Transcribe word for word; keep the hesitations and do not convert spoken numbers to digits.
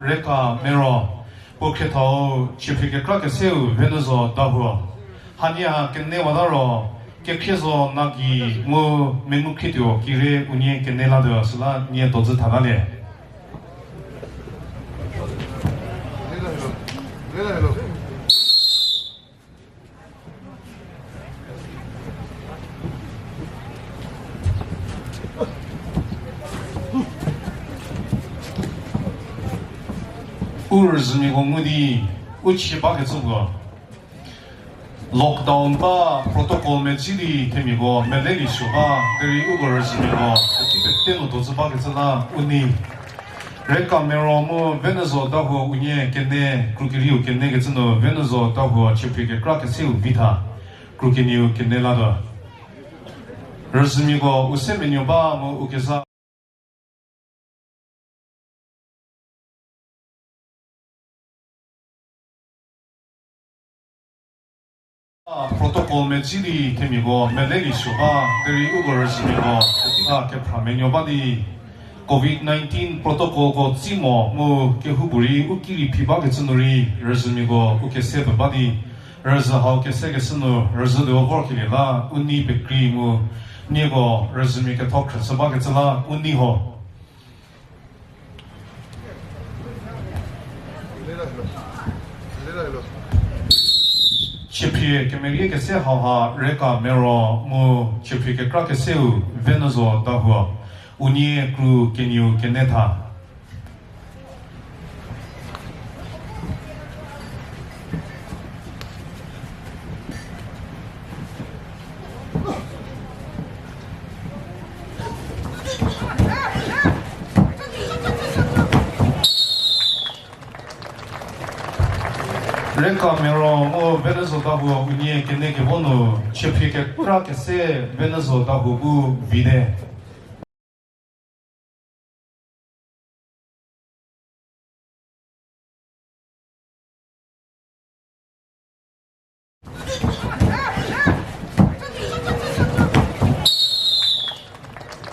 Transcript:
Reka Mero, puo khriethau Chiephrie kekra keseu Venuzo Dawhuo. Hanie ha kenewata ro, Kekhrie zo Nagi mu Mengukhrietio Kire unie kene latuo süla nie dozü thatalie. U rüzhümiako ngu di, u chie bakecü puo. Lockdown ba protocol medzi di themiako mele lisuo ba, derei uko rüzhümiako puotei pete nu dozü bakecü la u nei. Reka Mero mu Venuzo Dawhuo unie kene, krukerieu kenekecü nu Venuzo Dawhuo Chiephrie kekra keseu vi tha, kru kenieu kene latuo. Rüzhümiako u se menuo ba mu u kezha protocol medzi di themiako mele lisuo ba, derei uko rüzhümiako puotei pete kephra menuo ba di, covid nineteen protocolko tsi mo mu kehoupuorei u ki rei phi bakecü nu rei rüzhümiako u kese pfü ba di, rüzhü hau kesekeshü nu rüzhütuo vorkelie la u nei pekrei mu nieko rüzhümia ketho khrüshü bakecü la u nei ho. Chiephrie kemerie kese hauha Reka Mero mu Chiephrie kekra keseu Venuzo Dawhuo unie kru kenieu kene tha. Reka Mero mu Venuzo Dawhuo unie kene kevo nu, Chiephrie kekra kese Venuzo Dawhuo bu vite.